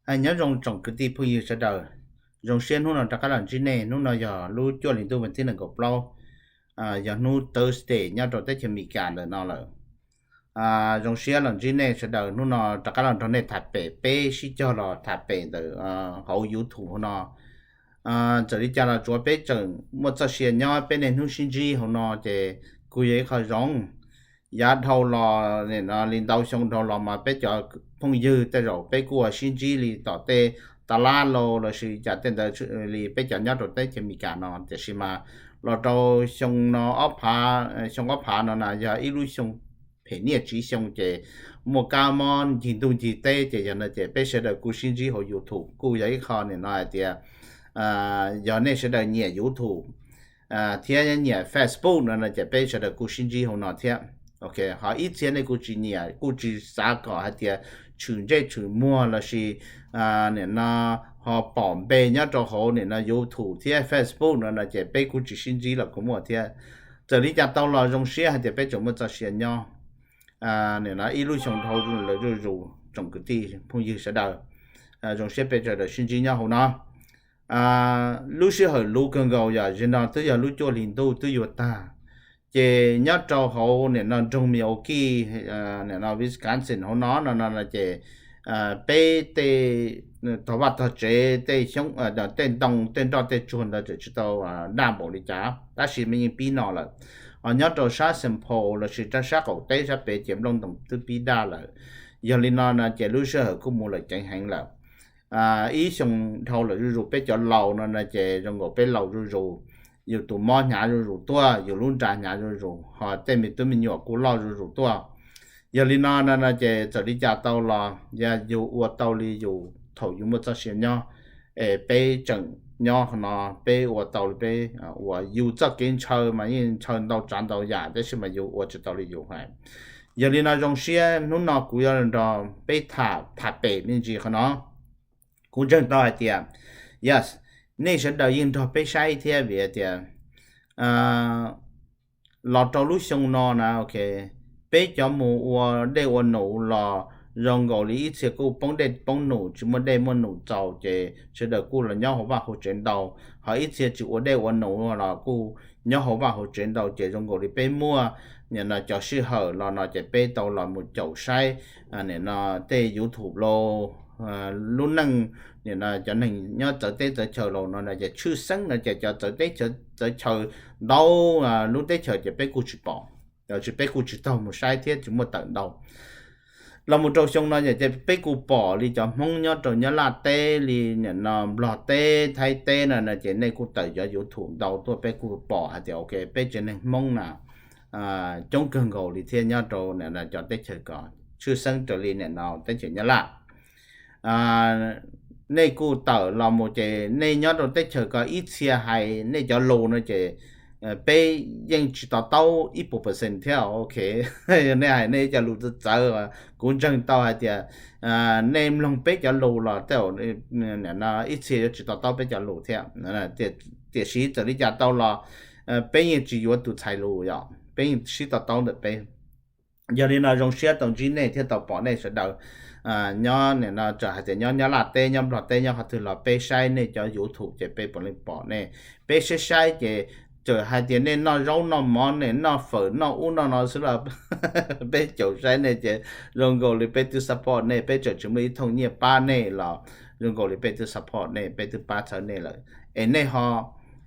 Nyob zoo tsoom kwv tij phooj ywg sawv daws, zoo siab hnub no rov qab los ntsib nej. Hnub no yog lub cuaj hli ntuj vas thib nees nkaum plaub, yog hnub Thursday nyob rau teb chaws Amelikas ntawm no lawm. Zoo siab los ntsib nej sawv daws, hnub no rov qab los nrog nej tham pem, peb sib cog los tham pem ntawm hauv YouTube hauv no. Txawm li cas los tsuav peb tseem muaj txoj sia nyob, peb niaj hnub sib ntsib hauv no ces kuj yog ib qho zoo. Yav dhau los nim no li ntau xyoo dhau los mas peb cov phooj ywg tej zaum peb kuj ua sib ntsib li tom tej tas lab los lossis cas tej ntawd li peb cov nyob rau teb chaws Amelikas no, tiam sis mas los rau xyoo no ob phav, xyoo ob phav no na yog ib lub xyoo phem niaj tsiv xyoo ces muaj kab mob ncig ntuj ncig teb ces yog no ces peb sawv daws kuj sib ntsib hauv YouTube, kuj yog ib qho nim no hais tias yog nej sawv daws nyiam YouTube thiab nyiam Facebook no no ces peb sawv daws kuj sib ntsib hauv no thiab. Ok, ho ib txhia nej kuj tsis nyiam, kuj tsis xav kom hais tias tshwm ntsej tshwm muag lossis nim no ho pom npe nyob rau hauv nim no YouTube thiab Facebook no no ces peb kuj tsis sib ntsib los kuj muaj thiab. Txawm li cas tau los zoo siab hais tias peb tseem muaj txoj sia nyob nim no ib lub xyoo dhau lawm zuj zus, tsoom kwv tij phooj ywg sawv daws. Zoo siab peb sawv daws sib ntsib nyob hauv no. Lub sij hawm luv kawg nkaus yom, zaum no twb yog lub cuaj hli ntuj twb yuav tag. Ces nyob rau hauv nim no nroog Milwaukee, nim no Wisconsin hauv no no no ces peb tej tog vaj tog tsev, tej xyoob, tej ntoo, tej nroj tej tsuag ntawd tseem tsis tau daj npaum li cas, tab sis mas yeej pib no lawm. Ho nyob rau sab Saint Paul lossis sab qaum teb sab pem ces nplooj ntoos twb pib daj lawm. Yog li no no ces lub sij hawm kuj mus lawm ceev heev lawm. Ib xyoo dhau lawm zuj zus, peb cov laus no no ces zoo nkaus peb laus zuj zus, yus tus mob hnyav zuj zus tuaj, yus lub nra hnyav zuj zus, ho tej me tub me nyuam kuj loj zuj zus tuaj. Yog li no no no ces txawm li cas tau los yog yus ua tau li yus thaum yus muaj txoj sia nyob, es peb tseem nyob no, peb ua tau li peb ua. Yus txoj kev ntshaw mas yeej ntshaw ntau tsav ntau yam, tab sis mas yus ua tsis tau li yus hais. Yog li no zoo siab hnub no kuv yuav nrog peb tham, tham pem me ntsis qhov no. Kuv ntseeg tau hais tias, yes, nej sawv daws yeej nrog peb saib thiab vim tias los rau lub xyoo no na, ok, peb cov mus ua dej ua num los zoo nkaus li ib txhia kuj poob dej poob num, tsis muaj dej muaj num txaus ces sawv daws kuj los nyob hauv vaj hauv tsev ntau. Ho ib txhia tsis ua dej ua num los kuj nyob hauv vaj hauv tsev ntau ces zoo nkaus li peb muaj nim no cov sij hawm los no ces peb tau los mus caum saib nim no tej YouTube los lub neej nim no cov neeg nyob txawv teb txawv chaw los no no ces tshwj xeeb no ces cov txawv teb txawv chaw ntau lub teb chaws ces peb kuj tsis pom, tsis peb kuj tsis taug mus saib thiab tsis muaj tawm ntau. Los mus rau xyoo no ces peb kuj pom li cov Hmoob nyob rau Nyab Laj teb li nim no Nplog teb Thaib teb no no ces nej kuj tawm cov YouTube ntau tuaj, peb kuj pom hais tias ok, peb tsev neeg Hmoob na coob kawg nkaus li thiab nyob rau cov teb chaws ko, tshwj xeeb raws li nim no teb chaws Nyab Laj. Nej kuj tawm los mus ces nej nyob rau teb chaws ko ib txhia hais nej cov lus no ces peb yeej tsis to taub ib puas percent thiab, ok. Nej hais nej cov lus txawv txawv, kuv ntseeg tau hais tias nej mloog peb cov lus los tej zaum ib txhia yuav tsis to taub peb cov lus thiab. Tiam sis txawm li cas tau los peb yeej tsis yuav tus txhais lus yom, peb yeej sib to taub ntawm peb. Yog li no zoo siab tau ntsib nej thiab tau pom nej sawv daws nyob nim no, txawm hais tias nyob Nyab Laj teb, nyob Nplog teb, nyob qhov twg los peb saib nej cov YouTube ces peb puav leej pom nej. Peb saib saib ces txawm hais tias nej noj zaub noj mov, nej noj fawm noj ub noj no xwb los peb caum saib nej ces zoo nkaus li peb twb support nej, peb txawm tsis muaj ib thooj nyiaj pab nej los zoo nkaus li peb twb support nej, peb twb pab txhawb nej lawm. Es nej ho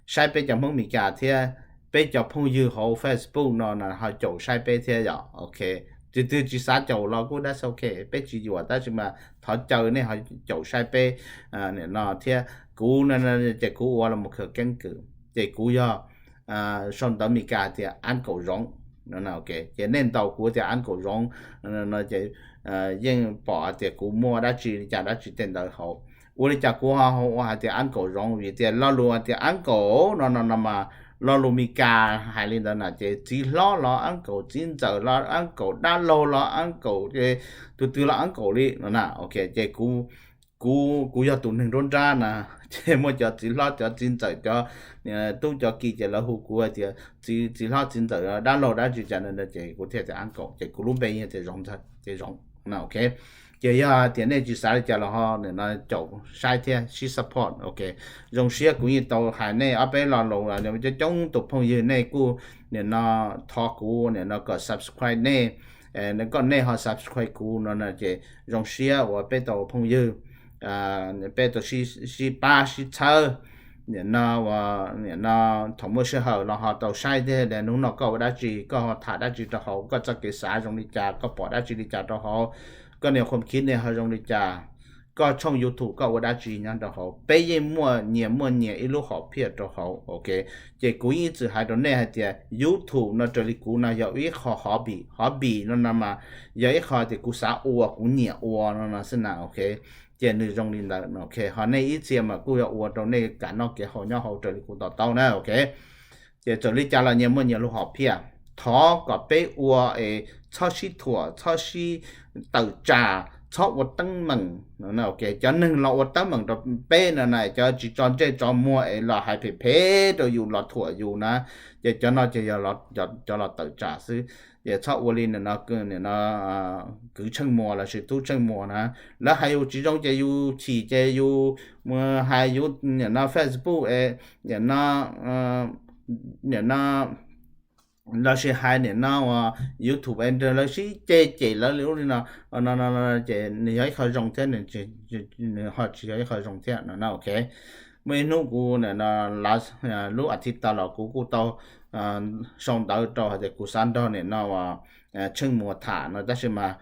saib peb cov Hmoob Meskas thiab, peb cov phooj ywg hauv Facebook no ho caum saib peb thiab yom, ok. Tus twg tsis xav caum los kuj that's ok, peb tsis yuam, tab sis mas thov caw nej ho caum saib peb nim no thiab. Kuv ces kuv ua los mus khawv keeb kwm ces kuv yog sau ntawv Meskas tias Uncle Zoov. Ces nej ntaus kuv tias Uncle Zoov no ces yeej pom tias kuv muaj dab tsi li cas dab tsi tej ntawd hauv. Ua li cas kuv ho ua hais tias Uncle Zoov? Vim tias lo lus hais tias Uncle no no no mas lo lus Meskas hais li ntawd na ces txiv hlob los Uncle, txiv ntxawm los Uncle, dab laug los Uncle, tus twg los Uncle li no na, ok. Ces kuv, kuv yog tus neeg nruab nrab na, ces muaj cov txiv hlob cov txiv ntxawm cov tub cov ki ces lawv hu kuv hais tias txiv hlob txiv ntxawm dab laug dab tsi cas no ces kuv thiaj tias Uncle, ces kuv lub npe yog tias Zoov Ntxawg, ces Zoov. Ok, ces yog hais tias nej tsis xav li cas los ho nim no caum saib thiab sib support, ok. Zoo siab kuv yeej tau hais nej ob peb lo lus los coob coob tus phooj ywg nej kuj nim no thov kuv nim no kom subscribe nej, kom nej ho subscribe kuv no ces zoo siab uas peb tau phooj ywg, peb tau sib pab sib txhawb. Nim no, nim no thaum muaj sij hawm los ho tau saib thiab, hnub no koj ua dab tsi, koj ho tham dab tsi rau hauv, koj txoj kev xav zoo li cas, koj pom dab tsi li cas rau hauv, koj niam khom khib ne ho zoo li cas, koj tshooj YouTube koj ua dab tsi nyob rau hauv, peb yeej muaj nyias muaj nyias ib lub hom phiaj rau hauv, ok. Ces kuv yeej ib txwm hais rau nej hais tias YouTube no raws li kuv no yog ib qho hobby, hobby no no mas yog ib qho tias kuv xav ua kuv nyiam ua no no xwb na, ok. Ces nws zoo li ntawd, ok. Ho nej ib txhia mas kuj yuav ua rau nej kev noj kev haus nyob hauv raws li kuv to taub na, ok. Ces txawm li cas los nyias muaj nyias lub hom phiaj, thov kom peb ua es txhob sib thuam, txhob sib tawm tsam, txhob ua teeb meem. Cov neeg los ua teeb meem rau peb no na, cov tsis tso ntsej tso muag es los hais phem phem rau yus los thuam yus na, ces cov no ces yog cov los tawm tsam xwb. Ces txhob ua li nim no, nim no kwv Tsheej Muas lossis tub Tsheej Muas na, lawv hais yus tsis zoo ces yus chim ces yus hais yus nim no Facebook es nim no, nim no lossis hais nim no uas YouTube es lawv sib ceg cem lawv li ub li no, no no ces nws yog ib qho zoo thiab, nws ho tsis yog ib qho zoo thiab no, ok. Muaj ib hnub kuv nim no, lub as thiv tas los kuv kuj tau sau ntawv rau hais tias kuv xav nrog nim no uas Tsheej Muas tham no, tab sis mas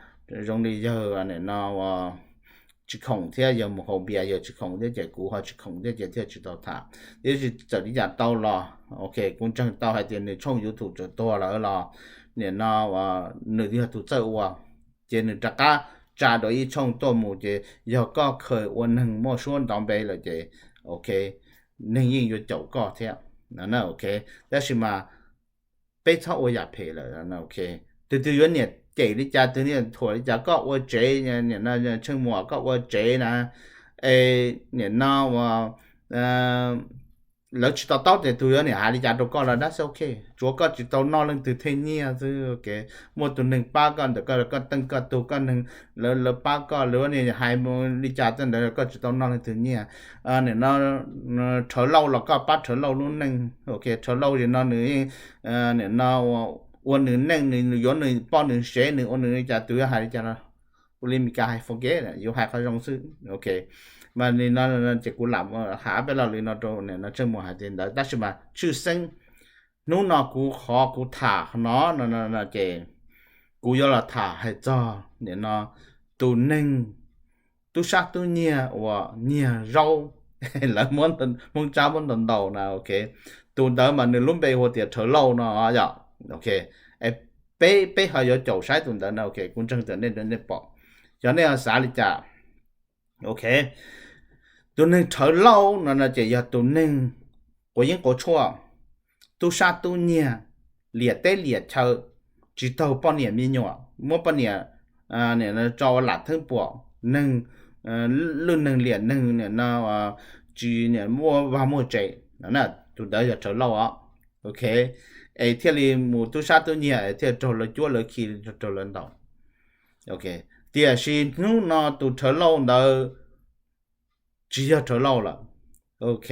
zoo li yawg nim no uas tsis khoom thiab, yawg mus haus npias yawg tsis khoom thiab ces kuv ho tsis khoom thiab ces thiaj tsis tau tham. Tiam sis txawm li cas tau los, ok, kuv ntseeg tau hais tias nws tshooj YouTube txawm tuag lawm los nim no nws yog tus txawj ua, ces nws rov qab tsa dua ib tshooj tuaj mus ces yog koj khaws ua neeg muaj suab ntov npe lawm ces, ok, neeg yeej yuav caum koj thiab, ok. Tab sis mas peb txhob ua yam phem lawm, ok. Tus twg yuav niam cem li cas, tus niam thuam li cas, koj ua tsev, Tsheej Muas koj ua tsev na, es nim no uas lawv tsis to taub tias tus yuav niam hais li cas rau koj los dab xwb, ok. Tsuav koj tsis tau noj leej twg tej nyiaj xwb, ok. Muaj tus neeg pab koj ntawm koj, koj teej koj tug, koj neeg, lawv pab koj, lawv niam hais li cas tej ntawd koj tsis tau noj leej twg nyiaj. Nim no Rhawv Lauj los koj pab Rhawv Lauj lub neej, ok. Rhawv Lauj zim no nws yeej, nim no ua nws neej, nws yuav nws poj nws sev, nws ua nws li cas, tus yuav hais li cas los ua li Mis Kas hais forget, yuav hais qhov zoo xwb, ok. Mas li no ces kuv lam hais ob peb lo lus no rau nim no Tsheej Muas hais tias ntawd, tab sis mas tshwj xeeb hnub no kuv qhov kuv tham no no ces kuv yuav los tham hais txog nim no tus neeg tub sab tub nyiag uas nyiag zaub, lawv muab, Hmoob Tsab muab ntaus ntaus na, ok. Tus ntawd mas nws lub npe hu tias Rhawv Lauj no yom, ok. Peb, peb ho yuav caum saib tus ntawd na, ok. Kuv ntseeg tias nej, nej pom, xyov nej ho xav li cas, ok. Tus neeg Rhawv Lauj no no ces yog tus neeg quav yeeb quav tshuaj, tub sab tub nyiag, liam teb liam chaw, tsis taug poj niam me nyuam, muab poj niam tso ua lam theeb puam, neeg, lwj neeg liam neeg nim no tsis muaj vaj muaj tsev no, tus ntawd yog Rhawv Lauj os, ok. Es thiaj li mus tub sab tub nyiag es thiaj raug lawv cuab lawv khi, raug lawv ntaus, ok. Tiam sis hnub no tus Rhawv Lauj ntawd tsis yog Rhawv Lauj lawm, ok.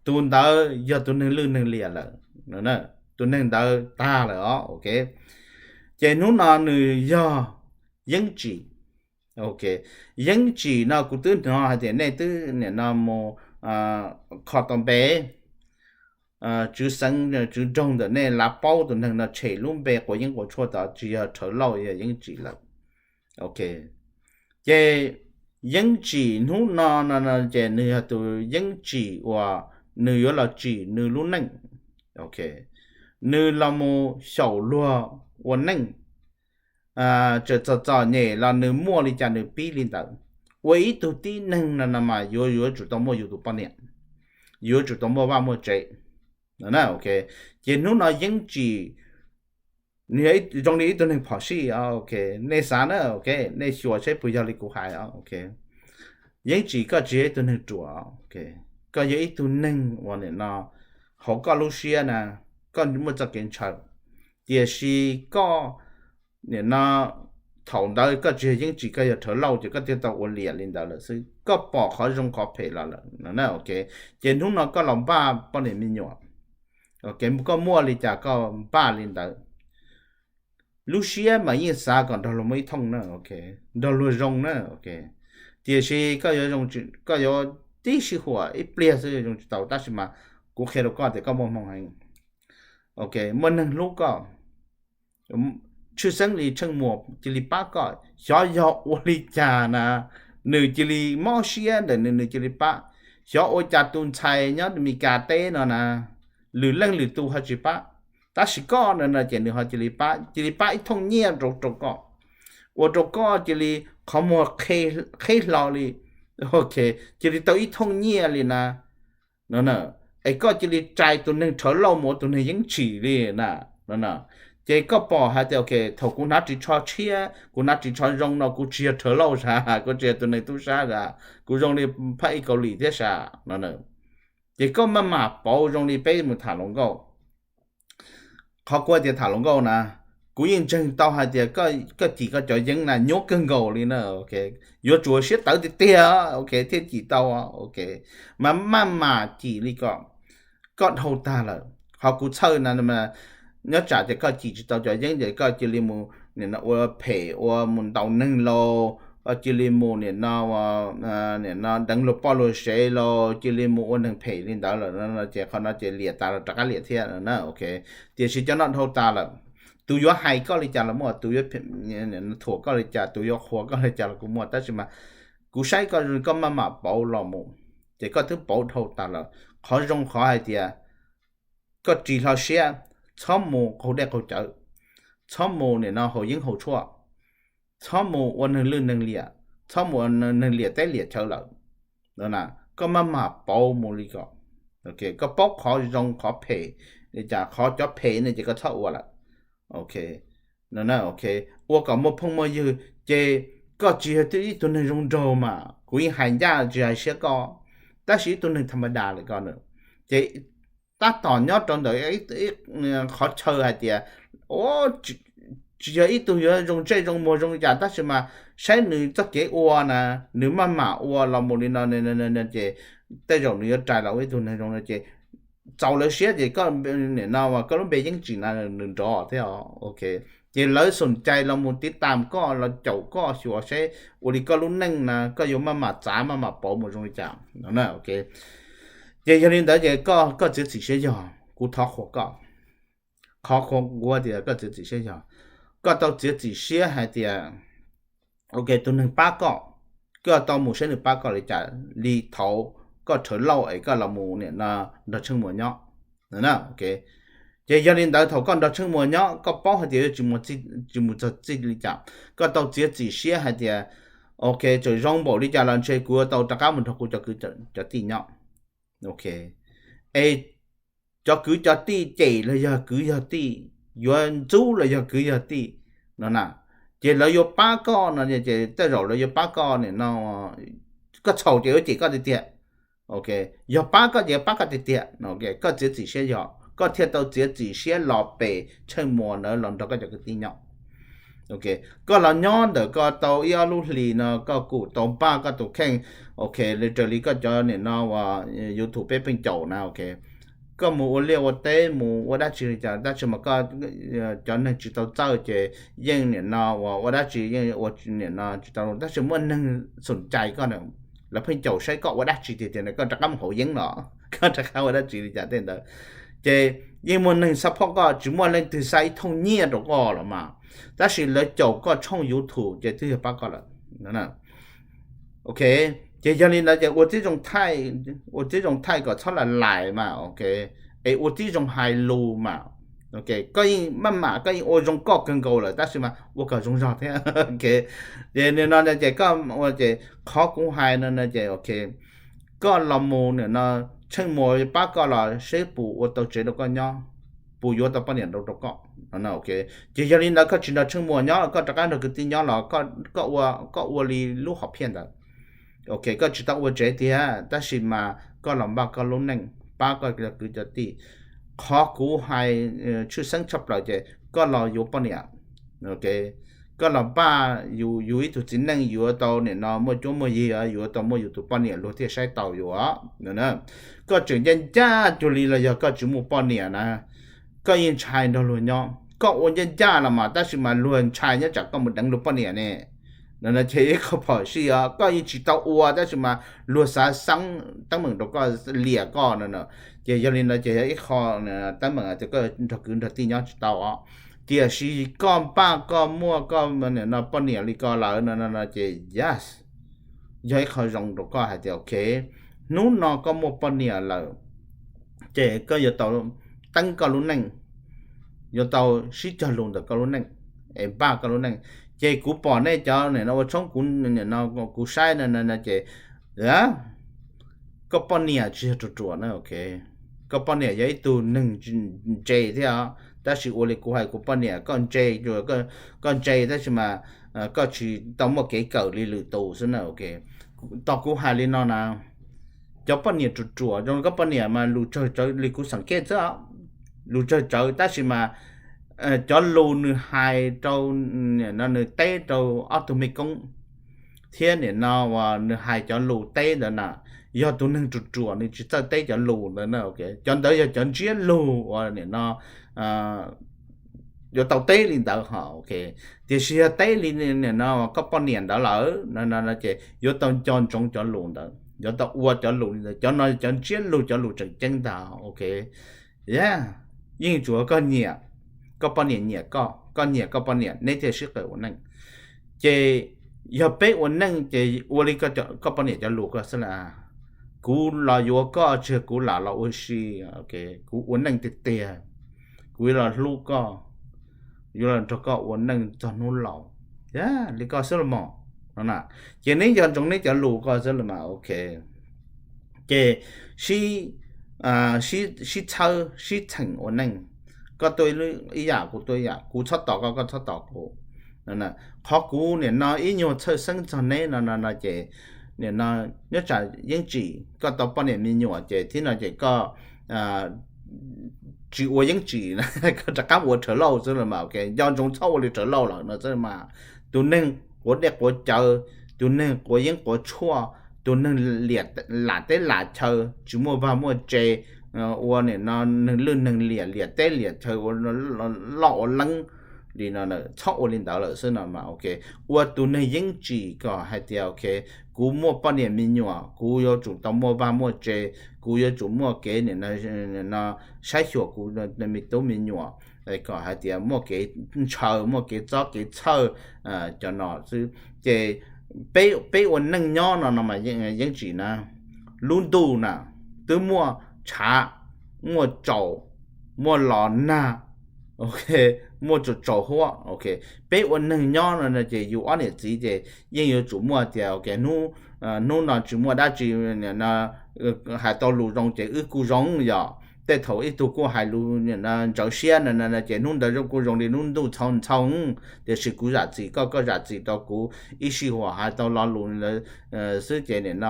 Tus ntawd yog tus neeg lwj neeg liam lawm, tus neeg ntawd tag lawm os, ok. Ces hnub no nws yog Yeeb Tsim, ok. Yeeb Tsim no kuv twb hnov hais tias nej twb nim no mus kho tau npe, tswv xeev tswv nroog ntawm nej lav paub tus neeg no tshem lub npe quav yeeb quav tshuaj tod, tsis yog Rhawv Lauj, yog Yeeb Tsim lawm, ok. Ces Yeeb Tsim hnub no no ces nws yog tus Yeeb Tsim uas nws yuav los tsim nws lub neej, ok. Nws los mus xyaum luag ua neej, tseem txom txom nyem los nws muaj li cas nws pib li ntawd. Ua ib tug tib neeg no no mas yuav, yuav tsum tau muaj yus tus poj niam, yuav tsum tau muaj vaj muaj tsev, ok. Ces hnub no Yeeb Tsim nws zoo li ib tug neeg phom sij, ok. Nej xav na, ok, nej xyuas seb puas yog li kuv hais, ok. Yeeb Tsim koj tsis yog ib tug neeg ruam, ok. Koj yog ib tug neeg uas nim no hauv koj lub siab na, koj muaj txoj kev ntshaw, tiam sis koj nim no thaum ntawd koj tsis yog Yeeb Tsim, koj yog Rhawv Lauj ces koj thiaj tau ua liam li ntawd lawm xwb. Koj pom qhov zoo qhov phem los lawm, ok. Ces hnub no koj los npaj poj niam me nyuam, ok, koj muaj li cas koj npaj li ntawd. Lub siab mas yeej xav kom nrog luag muaj ib thooj na, ok, nrog luag zoo na, ok. Tiam sis koj yuav, koj yuav tib sij huam ib pliag xwb zoo tsis tau, tab sis mas kuv qhia rau koj tias koj muaj hmoo heev, ok, muaj neeg hlub koj. Tshwj xeeb li Tsheej Muas cia li pab koj, xyov yog ua li cas na, nws cia li mob siab ntawm nws, nws cia li pab. Xyov ua cas tus ntxhais nyob Meskas teb no na, lwm leej lwm tus ho tsis pab, tab sis koj no no ces nws ho cia li pab, cia li pab ib thooj nyiaj rau rau koj, ua rau koj cia li qhov muag qheb hlo li, ok, cia li tau ib thooj nyiaj li na. No, es koj cia li rais tus neeg Rhawv Lauj mus ua tus neeg Yeeb Tsim li na. No, ces koj pom hais tias, ok, thaum kuv hnav ris tsho tshiab, kuv hnav ris tsho zoo no kuv tsis yog Rhawv Lauj sas, kuv tsis yog tus neeg tub sab sas, kuv zoo li phaj ib Kaus Lim thiab sas. No, ces koj maj mam pauv zoo li peb mus tham hluas nkauj. Qhov kuv hais tias tham hluas nkauj na, kuv yeej ntseeg tau hais tias koj cim koj cov yeeb na nyuaj kawg nkaus li na, ok, yuav tsum siab tawv tiag tiag, ok, thiaj cim tau, ok, mas maj mam cim li ko, koj dhau tag lawm. Qhov kuv txhawj na, nyob tsam tias koj cim tsis tau cov yeeb ces koj cia li mus nim no ua phem ua mus ntaus neeg los, koj cia li mus nim no, nim no deev luag poj luag sev los, cia li mus ua neeg phem li ntawd lawm no ces qhov no ces liam tas los rov qab liam thiab na, ok. Tiam sis cov no dhau tas lawm, tus yuav hais koj li cas los muaj, tus yuav thuam koj li cas, tus yuav qhuas koj li cas los kuj muaj, tab sis mas kuv saib koj, koj maj mam pauv los mus, ces koj twb pauv dhau tas lawm. Qhov zoo qhov hais tias koj ris hlo siab, txhob mus qaug dej qaug cawv, txhob mus nim no haus yeeb haus tshuaj, txhob mus ua neeg lwj neeg liam, txhob mus ua neeg liam teb liam chaw lawm. Koj maj mam pauv mus li ko, koj paub qhov zoo qhov phem li cas, qhov cov phem ne ces koj txhob ua lawm, ok. Ua kom muaj phooj muaj ywg ces koj tsis yog ib tug neeg zoo nraug mas, kuv yeej hais ncaj tsis hais siab koj, tab sis ib tug neeg tham ma das li koj na, ces tab tom nyob rau ntawm qhov chaw hais tias tsis yog ib tug yuav zoo ntsej zoo muag zoo li cas, tab sis mas saib nws txoj kev ua na, nws maj mam ua los mus li no ces tej zaum nws yuav rais los ua ib tug neeg zoo no ces txaus lawv siab ces koj nim no koj lub npe Yeeb Tsim na nws nrov thiab, ok. Ces lawv xum cai los mus tiv tam koj los caum koj xyuas seb ua li koj lub neej na koj yuav maj mam txav maj mam pauv mus zoo li cas, ok. Ces yog li ntawd ces koj txiav txim siab yog, kuv thov qhuas koj. Qhov qhuas kuv tias koj txiav txim siab yog, koj tau txiav txim siab hais tias, ok, tus neeg pab koj, koj tau mus saib nws pab koj li cas li thaum koj Rhawv Lauj es koj los mus nim no nrog Tsheej Muas nyob, ok. Ces yog li ntawd thaum koj nrog Tsheej Muas nyob koj paub hais tias yuav tsis mus txog txij li cas, koj tau txiav txim siab hais tias, ok, txawm zoo npaum li cas los ntshe kuv yuav tau rov qab mus nrog kuv cov kwv cov tij nyob, ok. Es cov kwv cov tij cem los yog kwv yog tij, yuav ntxub los yog kwv yog tij no na, ces lawv yuav pab koj no ces tej zaum lawv yuav pab koj nim no, koj txhaum ces yuav cem koj tiag tiag, ok. Yog pab koj ces pab koj tiag tiag, koj txiav txim siab yog, koj thiaj tau txiav txim siab los pem Tsheej Muas ntawd los nrog koj cov kwv tij nyob, ok. Koj los nyob ntawm koj tau ib ob lub hlis no koj kuj tau npaj koj tus kheej, ok, li raws li koj cov nim no uas YouTube peb pheej caum na, ok. Koj mus ua liaj ua teb mus ua dab tsi li cas tab sis mas koj, cov neeg tsis tau txawj ces yeej nim no uas ua dab tsi yeej ua nim no tsis tau, tab sis muaj neeg xum cai koj na, lawv pheej caum saib koj ua dab tsi tiag tiag na, koj rov qab mus haus yeeb los koj rov qab ua dab tsi li cas tej ntawd. Ces yeej muaj neeg support koj, tsis muaj leej twg xa ib thooj nyiaj rau koj los mas, tab sis lawv caum koj tshooj YouTube ces twb yog pab koj lawm, ok. Ces yog li ntawd ces ua tib zoo thaij, ua tib zoo thaij kom txhob lam lais mas, ok. Es ua tib zoo hais lus mas, ok. Koj yeej maj mam koj yeej ua zoo koj kawg nkaus lawm tab sis mas ua kom zoo zog thiab, ok. Ces nim no ces koj ua ces qhov kuv hais no no ces, ok, koj los mus nim no Tsheej Muas pab koj los seb puas ua tau tsev rau koj nyob, puas yuav tau poj niam rau rau koj, ok. Ces yog li ntawd koj tsis nrog Tsheej Muas nyob, koj rov qab nrog kwv tij nyob los koj ua li lub hom phiaj ntawd, ok. Koj tsis tau ua tsev tiag tab sis mas koj los npaj koj lub neej pab koj cov kwv cov tij. Qhov kuv hais tshwj xeeb tshaj plaws ces koj los yuav poj niam, ok. koj los npaj yus, yus ib tug txiv neej yuav tau nim no muaj cuab muaj yig, yuav tau muaj yus tus poj niam luag thiaj saib taus yus os. Koj tseem ncaj ncaj cuag li los yog koj tsis muaj poj niam na, koj yeej ntshai nrog luag nyob. Koj ua ncaj ncaj los mas tab sis mas luag ntshai nyob tsam koj mus deev luag poj niam ne. No ces ib qho phom sij os, koj yeej tsis tau ua tab sis mas luag xav xeeb teeb meem rau koj, liam koj no. Ces yog li ntawd ces yog ib qho teeb meem tias koj nrog kwv nrog tij nyob tsis tau os. Tiam sis koj npaj koj muaj koj nim no poj niam li ko lawm no no ces yes, yog ib qho zoo rau koj hais tias ok, hnub no koj muaj poj niam lawm ces koj yuav tau teeb koj lub neej, yuav tau sib cog lus ntawm koj lub neej, es npaj koj lub neej. Ces kuv pom nej cov nim no ua tshoob, kuv nim no kuv saib no ces koj poj niam tsis yog ruam ruam na, ok. Koj poj niam yog ib tug neeg ntse thiab os, tab sis ua li kuv hais, kuv poj niam koj ntse, koj ntse tab sis mas koj tsis tau muaj kev kawm li lwm tus xwb na, ok. Tos kuv hais li no na, cov poj niam ruam ruam zoo li koj poj niam mas lus tsawg tsawv li kuv xeem kej xwb, lus tsawg tsawv tab sis mas cov lus nws hais rau, nim no nws teb rau ob tug mej koob thiab nim no uas nws hais cov lus teb ntawd na, yog tus neeg ruam ruam nws tsis txawj teb cov lus ntawd na, ok. Cov ntawd yog cov ntsiab lus uas nim no yuav tau teb li ntawd ho, ok. Tiam sis yog teb li nim no koj poj niam ntawd lawm no ces yuav tau nco ntsoov cov lus ntawd, yuav tau ua cov lus li ntawd. Cov no cov ntsiab lus, cov lus tseem ceeb ntag, ok. Yeej tsuav koj nyiam koj poj niam, nyiam koj, koj nyiam koj poj niam, neb thiaj sib qawm ua neej. Ces yog peb ua neej ces ua li koj poj niam cov lus koj xwb las. Kuv los yuav koj tsis yog kuv lam los ua si, kuv ua neej tiag tiag, kuv yuav los hlub koj, yuav los nrog koj ua neej txog hnub laus, li koj xwb los mas. Ces neb nco ntsoov neb cov lus koj xwb los mas, ok. Ces sib txhawb sib txheem ua neej, koj tuaj ib yam kuv tuaj ib yam, kuv txhob tos koj, koj txhob tos kuv. Qhov kuv nim no ib nyuag txhawj xeeb txog neb no no ces nim no nyob tsam yeeb tsim, koj tau poj niam me nyuam ces thiab no ces koj tsis ua yeeb tsim, koj rov qab mus ua rhawv lauj xwb los mas, ok. Nco ntsoov txhob ua li rhawv lauj lawm no xwb mas. Tus neeg quav dej quav cawv, tus neeg quav yeeb quav tshuaj, tus neeg lam teb lam chaw, tsis muaj vaj muaj tse, ua nim no neeg lwj neeg liam, liam teb liam chaw, ua loj ua leeb li no, txhob ua li ntawd lawm xwb no mas, ok. Ua tus neeg yeeb tsim kom hais tias, ok, kuv muaj poj niam me nyuam, kuv yuav tsum tau muaj vaj muaj tse, kuv yuav tsum muaj kev nim no saib xyuas kuv me tub me nyuam, kom hais tias muaj kev ntshaw, muaj kev txob kev txhawj, cov no xwb. Ces peb ua neej nyob no no mas yeej tsis na, lub ntuj na twb muaj tshav, muaj tsaus, muaj los nag, ok, muaj tsaus huab, ok. Peb ua neeg nyob no ces yus ob niam txiv ces yeej yuav tsum muaj tias, ok, hnub no tsis muaj dab tsi, hais tau lus zoo ces wb kuj zoo yom. Tej thaum ib tug kuj hais lus ntxhov siab no ces hnub ntawd kuj zoo li lub ntuj txhau ntxhau, tiam sis kuv zam txim koj, koj zam txim rau kuv, ib sij huam hais tau lo lus xwb ces nim no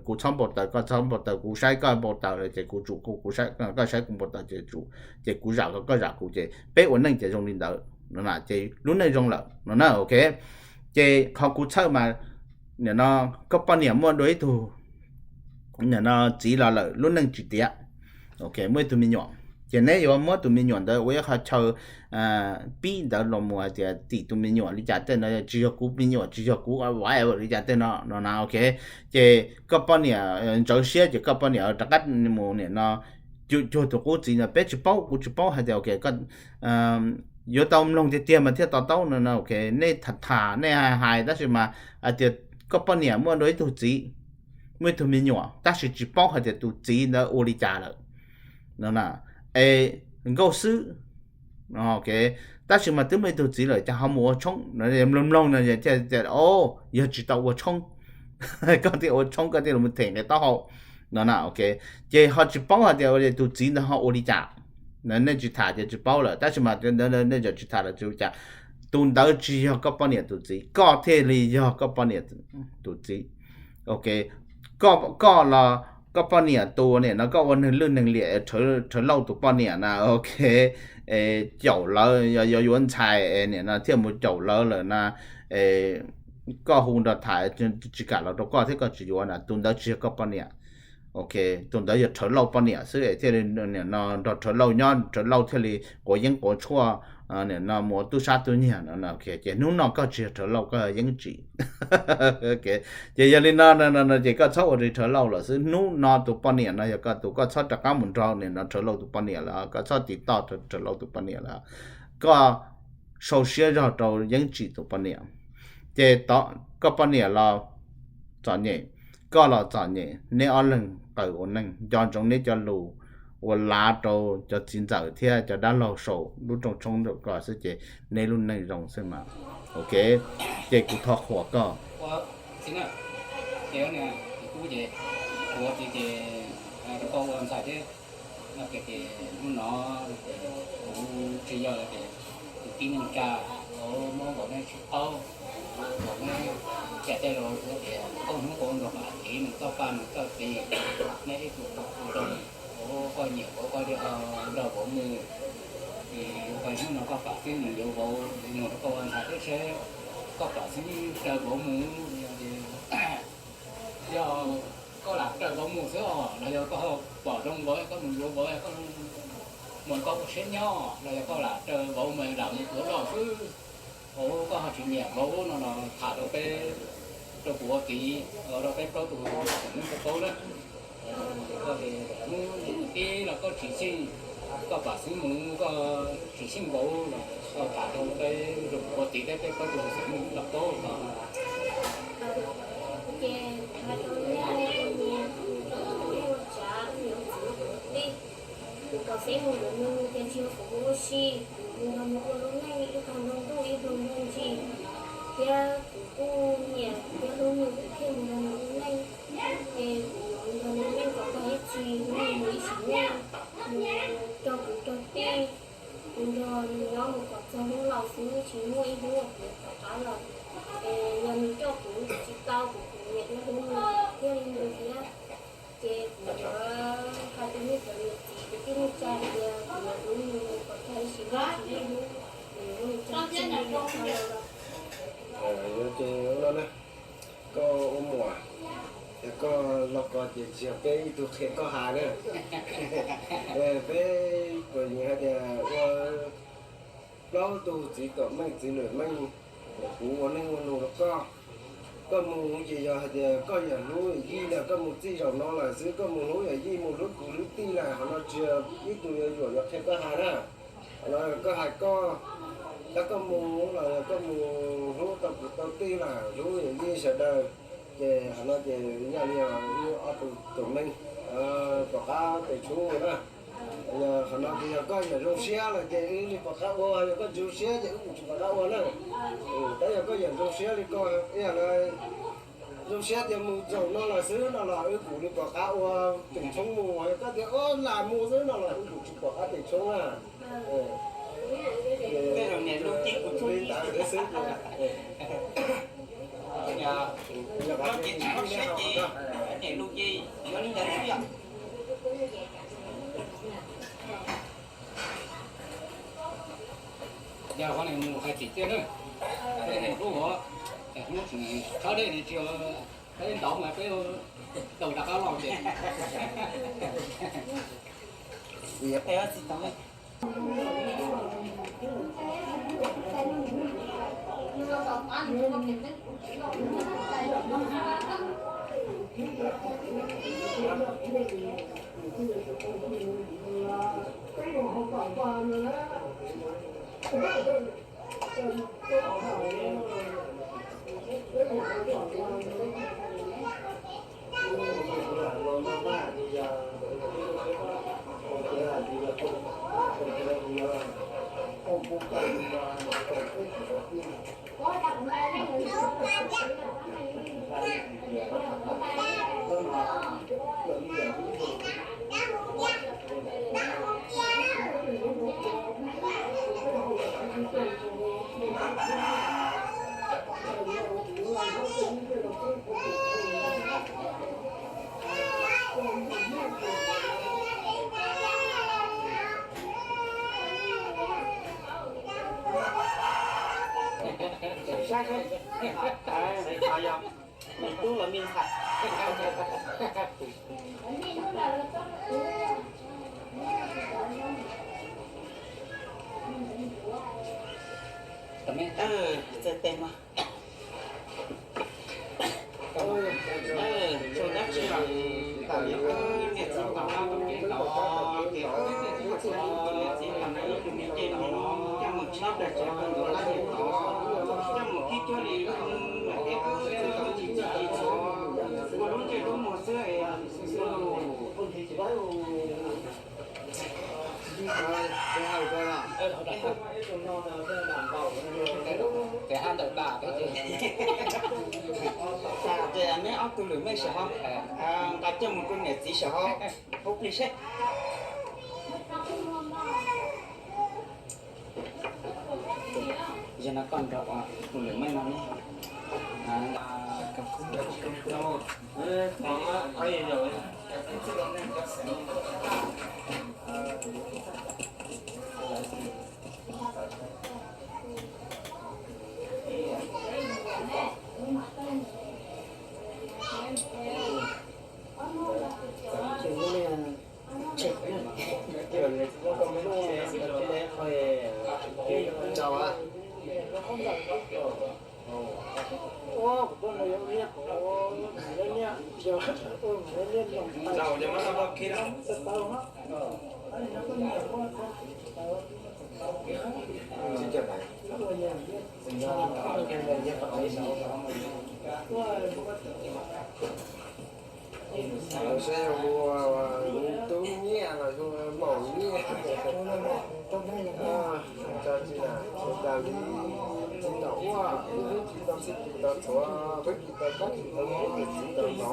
kuv txhob npau taws koj txhob npau taws, kuv saib koj npau taws lawm ces kuv tsum kuv, kuv saib koj saib kuv npau taws ces tsum, ces kuv zam koj, koj zam kuv ces peb ua neej ces zoo li ntawd no ces lub neej zoo lawm no na, ok. Ces qhov kuv txhawj mas nim no koj poj niam muaj dua ib tug nim no txiv los lawm lub neej tsis tiav, ok, muaj ib tug me nyuam, ces neb yuav muab tus me nyuam ntawd ua ib qho chaw pib ntawd los mus hais tias tim tus me nyuam li cas tej no, tsis yog kuv me nyuam, tsis yog kuv whatever li cas tej no no na, ok. Ces koj poj niam ntxhov siab ces koj poj niam rov qab mus nim no cuag tus qub txiv ntawd, peb tsis paub, kuv tsis paub hais tias, ok, yuav tau mloog tiag tiag mas thiaj to taub no, ok. Nej tham tham nej hais hais tab sis mas hais tias koj poj niam muaj dua ib tug txiv, muaj ib tug me nyuam tab sis tsis paub hais tias tus txiv ntawd ua li cas lawm no na, es nkauj xwb, ok. Tab sis mas twb muaj ib tug txiv lawm cas ho mus ua tshoob no, mloog mloog no tias, o, yog tsis tau ua tshoob, koj thiaj ua tshoob, koj thiaj los them nqe taub hau no na, ok. Ces ho tsis paub hais tias tus txiv ntawd ho ua li cas, nej tsis tham ces tsis paub lawm, tab sis mas nej tsis tham lawm tsis ua cas. Tus ntawd tsis yog koj poj niam tus txiv, koj thiaj li yog koj poj niam tus txiv, ok. Koj los koj poj niam tus nim no koj ua neeg lwj neeg liam, Rhawv Lauj tus poj niam na, ok, caum lawv, yog yuav ntxhais nim no thiaj mus caum lawv lawm na, koj hu nrog tham, tsis kam los rau koj thiab koj tsis yuav na, tus ntawd tsis yog koj poj niam. Ok, tus ntawd yog Rhawv Lauj poj niam xwb es thiaj li nim no nrog Rhawv Lauj nyob, Rhawv Lauj thiaj li quav yeeb quav tshuaj, nim no mus ua tub sab tub nyiag no. Ces hnub no koj tsis yog Rhawv Lauj, koj yog Yeeb Tsim. Ces yog li no ces koj txhob ua li Rhawv Lauj lawm xwb. Hnub no tus poj niam no yog koj tus, koj txhob rov qab mus nrog nim no Rhawv Lauj tus poj niam lawm, koj txhob tiv toj Rhawv Lauj tus poj niam lawm. Koj sau siab zog rau Yeeb Tsim tus poj niam. Ces koj poj niam los txom nyem, koj los txom nyem, neb ob leeg qaws ua neej, nco ntsoov neb cov lus uas lav rau cov txiv ntxawm thiab cov dab laug saum lub rooj tshoob nraum ko xwb ces neb lub neej zoo xwb mas. Ok, ces kuv thov qhuas koj. Ua ces koj ua ntxhais thiab, no ces hnub no ces kuv tsis yog tias tus tib neeg tsa, kuv muab nkaus nej tsis paub, nkaus nej cais tej laus tias koj hnub koj nrog pam tiv nws txoj paj nws txoj ti, nej ib tug tus zoo, kuv koj nyiam kuv koj nrog vauv mus, es hnub no koj pam xwb mus yuav vauv, mus rau koj ua ntxhais thiab seb koj pam xwb raws vauv mus, yog koj lam raws vauv mus xwb os, los yog koj pom zoo vauv koj mus yuav vauv, mus koj ua siab nyob, los yog koj lam raws vauv mus lam mus yuav loj xwb. Ua koj ho tsis nyiam vauv no los tham rau peb, rau kuv ua txiv, rau peb plaub tus tseem neej paub na. Hnub ib los koj tsis xyeej, koj pam xwb mus, koj tsis xyeej vauv los koj tham rau peb, rau kuv ua txiv peb, peb plaub tus tseem neej paub no. Ces hais rau nej, ua tsav niam txiv kwv tij, kuv pom xeeb mus yuav nws tias tsis yog kuv mus ua si, kuv mus nrog nws ua lub neej ib qho nrog ntuj ib nrog ntuj ntsis, thiab kuv kuj nyiam thiab hlub nws, kuv thiaj mus nrog nws ua neej. Ces kuv yuav nrog nws ua neej kom tag ib txhis, mus ib sim neej, mus raug kwv raug tij, mus nrog nws nyob mus kom txog hnub laus xwb, tsis muaj ib hnub uas kuv yuav rov qab lawm. Es yog nws coj kuv tsis tau, kuv kuv nyiam thiab hlub nws thiaj li mus thiab. Ces kuv yuav hais rau nej cov niam txiv kwv tij neej tsa tias kuv yuav hlub nws kom tag ib sim neej tsis muaj hnub, kuv yuav muab nws tso tseg li no tag lawm. Yuav ces ua no na, koj ua muam, yog koj los ko ces tsis yog peb ib tug qhia koj hais na. Peb puas yog hais tias ua plaub tug txiv tom meej txiv lwm meej, kuv ua neej ua nus rau koj. Koj mus ces yog hais tias koj yam hlub yij na, koj mus txij zaum no lawm xwb, koj mus hlub yam yij, mus hlub kwv hlub tij lawm, qhov no tsis yog ib tug yuav yuam yuav qhia koj hais na. Qhov no koj hais koj, tab koj mus los koj mus hlub tau kwv tau tij lawm, hlub yam yij sawv daws, ces qhov no ces yog li ob tug tom meej, tom qab tes tshoob na. Yog qhov no ces yog koj yam zoo siab lawm ces wb li pom qab ua, yog koj tsis zoo siab ces wb kuj tsis pom qab ua na. Tab yog koj yam zoo siab li koj, zoo siab tias mus zaum no los xwb no los wb kuj li pom qab ua tes tshoob mus, yog koj tias ua lam mus xwb no los wb kuj tsis pom qab tes tshoob na. Li ntawd xwb. Yog qhov no mus hais txim tiag na, peb neeg hlub hov, hnub tsis tshawb dej li tsis, peb ntaus mas peb daus rov qab los ces. Txawj tes mas. Tsuas dab tsi los tam li wb niam txiv tau dab tau kev tau, ces wb niam txiv tau na ib tug me ncej no coj mus tshab plag tsev kawg nkaus lab niam tau, coj mus khib cuab li wb niam txiv tau tsis txawj tsis txhua, ua lub ntsej lub muag xwb es. Ces neb ob tug lwm mej sawv hov, nqa coj mus rau niam txiv sawv hov, ua plig seb. Yog no koj nrog tus lwm mej no ne. Saib yog hu tub nyiaj los hu maum nyiaj. Tsis tas li txiv ntawm ua, wb tsis tau txhij tsis tau txhua, peb tsis tau kab tsis tau kuv, txiv ntawm no,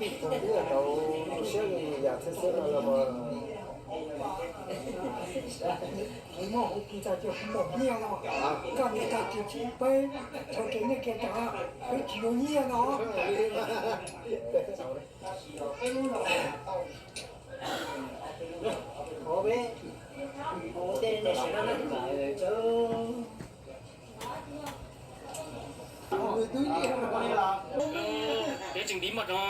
ib yam tau tu siab li yam txhia xwb no los mas. Muaj hu kiag tag ces hu maum nyiaj no, koj niam tag ces tsis peb, txhua kev nyiaj kev tag, peb tsis yuav nyiaj no. Peb tseem ntiv mog no.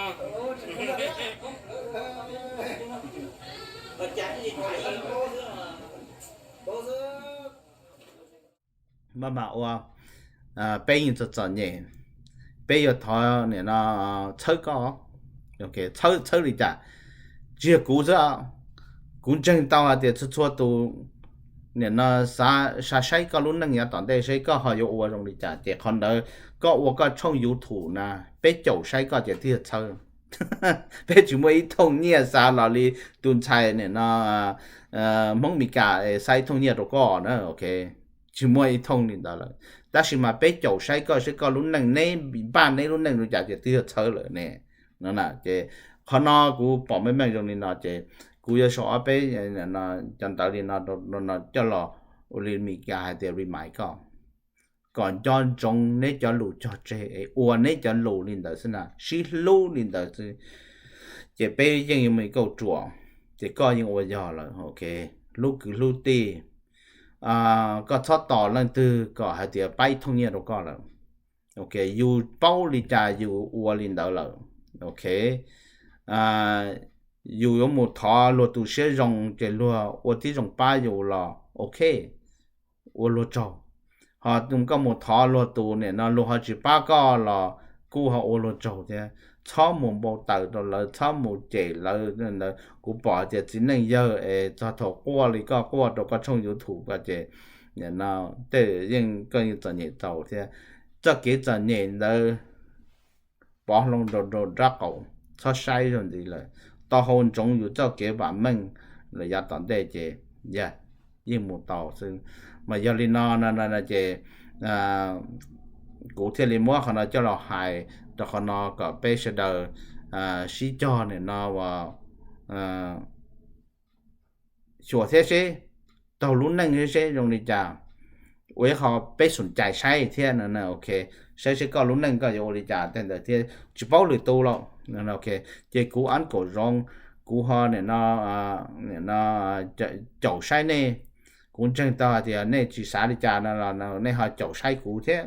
Maj mam ua, peb yeej txom txom nyem, peb yuav thov nim no txhawb koj, txhawb, txhawb li cas? Tsis yog kuv xwb, kuv ntseeg tau hais tias txhua txhua tus nim no xav saib koj lub neej yav tom ntej seb koj ho yuav ua zoo li cas, ces qhov ntawd koj ua koj tshooj YouTube na, peb caum saib koj ces twb yog txhawb. Peb tsis muaj ib thooj nyiaj xa los li tus ntxhais nim no Hmoob Mes Kas xa ib thooj nyiaj rau koj na, ok, tsis muaj ib thooj li ntawd lawm. Tab sis mas peb caum saib koj seb koj lub neej neb npaj neb lub neej li cas ces twb yog txhawb lawm ne. No ces qhov no kuv pom meej meej zoo li no ces kuv yuav sau ob peb cov ntawv li no coj los ua li Mes Kas hais tias remind koj, kom nco ntsoov neb cov lus cog tseg es ua neb cov lus li ntawd xwb na, sib hlub li ntawd xwb. Ces peb yeej yuav mus kauj ruam, ces koj yeej ua yog lawm, ok. Hlub kwv hlub tij, koj txhob tos leej twg kom hais tias pab ib thooj nyiaj rau koj lawm, ok. Yus paub li cas yus ua li ntawd lawm, ok. Yus yuav mus thov luag tus siab zoo ces luag ua tib zoo pab yus los ok, ua luag tsaug. Ho koj mus thov luag tus nim no luag ho tsis pab koj los kuj ho ua luag tsaug thiab. Txhob mus npau taws rau lawv, txhob mus cem lawv ntawd. Kuv pom hais tias txiv neej yawg es txog thaum quaj li koj quaj rau koj tshooj YouTube ko ces nim no tej yeej koj yeej txom nyem txaus thiab. Txoj kev txom nyem ntawd pov hlo rau nraub qaum, txhob saib zog ntxiv lawm. Tau hau ntsoov yus txoj kev vam meej lawm yav tom ntej ces yog yeej mus tau xwb. Mas yog li no ces kuv thiaj li muab qhov no coj los hais rau qhov no kom peb sawv daws sib cog nim no uas xyuas thiab seb, taug lub neej thiab seb zoo li cas. Ua ib qho peb xum cais saib thiab, ok, saib seb koj lub neej koj yuav ua li cas tej ntawd thiab tsis paub lwm tus los, ok. Ces kuv Ab Kaum Zoov, kuv ho nim no caum saib nej. Kuv ntseeg tau hais tias nej tsis xav li cas no los nej ho caum saib kuv thiab.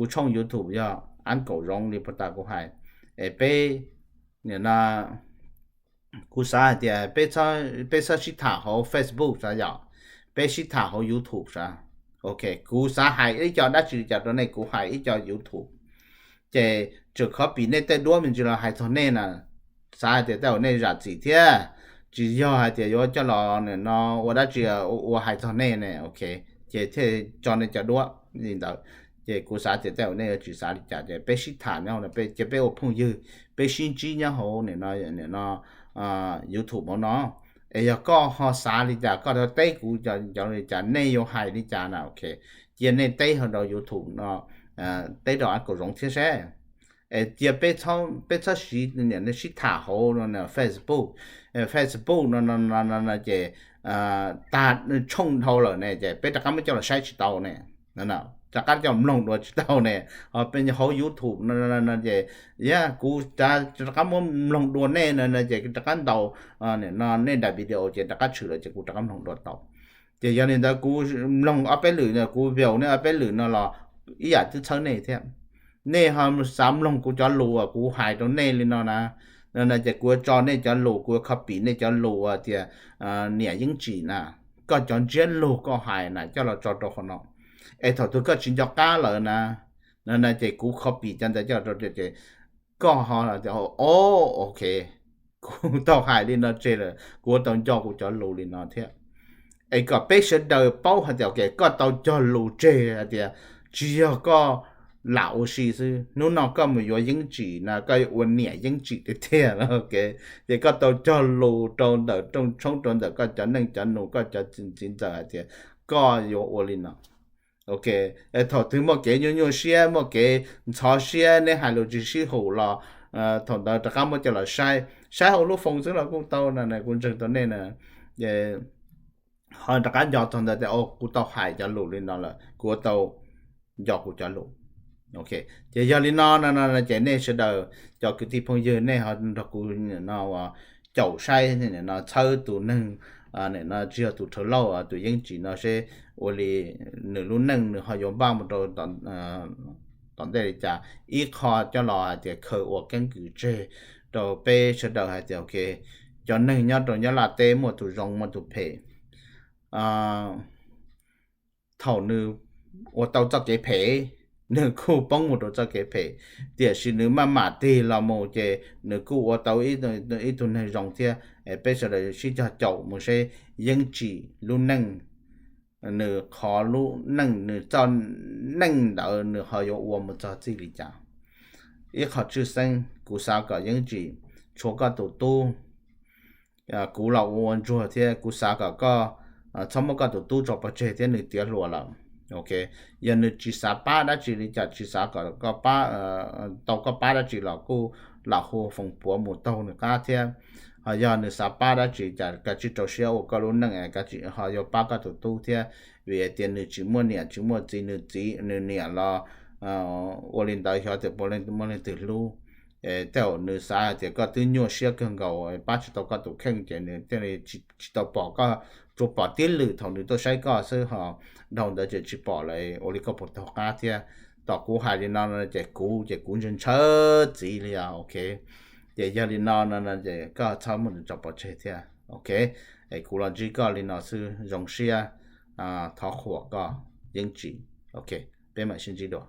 Kuv tshooj YouTube yog Ab Kaum Zoov li puag ta kuv hais. Es peb, nim no kuv xav hais tias peb txhob sib tham hauv Facebook sav yom, peb sib tham hauv YouTube sav. Ok, kuv xav hais ib co dab tsi li cas rau nej, kuv hais ib co YouTube, ces tseem copy nej tej duab me ntsis los hais txog nej na. Xav hais tias tej zaum nej zam txim thiab, tsis yog hais tias yuav coj los nim no ua dab tsi ua hais txog nej ne. Ok, ces thiaj tso nej cov duab li ntawd. Ces kuv xav tias tej zaum nej yuav tsis xav li cas, ces peb sib tham nyob hauv, ces peb ua phooj ywg, peb sib ntsib nyob hauv nim no YouTube hauv no. Es yog koj ho xav li cas koj teb kuv cov li cas, nej yuav hais li cas na. Ok, cia nej teb ho rau YouTube no, teb rau Ab Kaum Zoov thiab seb. Es cia peb txhob siv, sib tham hauv Facebook. Facebook no ces tag tshooj dhau lawm ne, ces peb rov qab muab coj los saib tsis tau ne, rov qab coj los mloog dua tsis tau ne. Ho peb hauv YouTube no ces yog kuv rov qab muab mloog dua nej no ces rov qab ntaus, nim no nej daim video ces rov qab tshwm lawm ces kuv rov qab mloog dua tau. Ces yog li ntawd kuv mloog ob peb lwm no, kuv view nej ob peb lwm no los ib yam twb txhawb nej thiab. Nej ho xav mloog kuv cov lus uas kuv hais rau nej li no na, no ces kuv yuav tso nej cov lus, kuv yuav copy nej cov lus uas tias niam Yeeb Tsim na, koj cov ntsiab lus koj hais na coj los tso rau qhov no. Es thaum twg koj tsis nco qab lawm na, no ces kuv copy cov ntawd coj los rau ces koj ho tias, o, ok, kuv tau hais li no tseg lawm, kuv yuav tau nco kuv cov lus li no thiab. Es kom peb sawv daws paub hais tias koj tau cog lus tseg hais tias tsis yog koj lam ua si xwb, hnub no koj mus yuav Yeeb Tsim no koj yuav ua niam Yeeb Tsim tiag tiag. Ok, ces koj tau cog lus rau ntawm rooj tshoob, rau ntawm koj cov neej cov nus, koj cov txiv ntxawm hais tias koj yuav ua li no. Ok, thaum twg muaj kev nyuaj nyuaj siab, muaj kev ntxhov siab, neb hais lus tsis sib haum los thaum ntawd rov qab muab coj los saib, saib hauv lub foos xwb los kuj tau na, kuv ntseeg tau nej na. Ho rov qab nco txog ntawd tias kuv tau hais cov lus li no lawm, kuv yuav tau nco kuv cov lus. Ok, ces yog li no no ces nej sawv daws cov kwv tij phooj ywg nej ho nrog kuv no caum saib no, txhawb tus neeg no tsis yog tus rhawv lauj, tus Yeeb Tsim no seb ua li nws lub neej nws ho yuav npaj mus rau tom ntej li cas. Ib qho coj los hais tias khaws ua keeb kwm tseg rau peb sawv daws hais tias ok, cov neeg nyob rau Nyab Laj teb muaj tus zoo muaj tus phem. Thaum nws ua tau txoj kev phem, nws kuj poob mus rau txoj kev phem, tiam sis nws maj mam tig los mus ces nws kuj ua tau ib tug neeg zoo thiab. Peb sawv daws sib cog caum mus seb Yeeb Tsim lub neej, nws qhov lub neej, nws txoj neej ntawd nws ho yuav ua mus txog txij li cas. Ib qho tshwj xeeb, kuv xav kom Yeeb Tsim tshuav koj tus tub, kuv los ua ntsuag thiab kuv xav kom koj txhob muab koj tus tub tso pov tseg thiab, nws tiav hluas lawm. Ok, yog nws tsis xav pab dab tsi li cas, tsis xav kom koj pab, tau koj pab dab tsi los kuj lam hu foos puav mus taug nws qab thiab. Ho yog nws xav pab dab tsi cas kav tsij rau siab ua koj lub neej, ho yuav pab koj tus tub thiab, vim hais tias nws tsis muaj niam tsis muaj txiv, nws txiv nws niam los ua li ntawd xyov tias puas muaj leej twg hlub. Tej zaum nws xav hais tias koj twb nyuaj siab kawg nkaus pab tsis tau koj tus kheej ces nws thiaj li tsis tau pom koj, tsuas pom tib lwm thaum nws tuaj saib koj xwb, ho dhau ntawd ces tsis pom lawm, ua li koj puas taug qab thiab. Tom kuv hais li no ces kuv ces kuv ntshaw ntshaw txiv li os. Ok, ces yog li no no ces koj txhob muab nws tso pov tseg thiab. Ok, es kuv los ntsib koj li no xwb zoo siab, thov qhuas koj Yeeb Tsim. Ok, peb mam sib ntsib dua.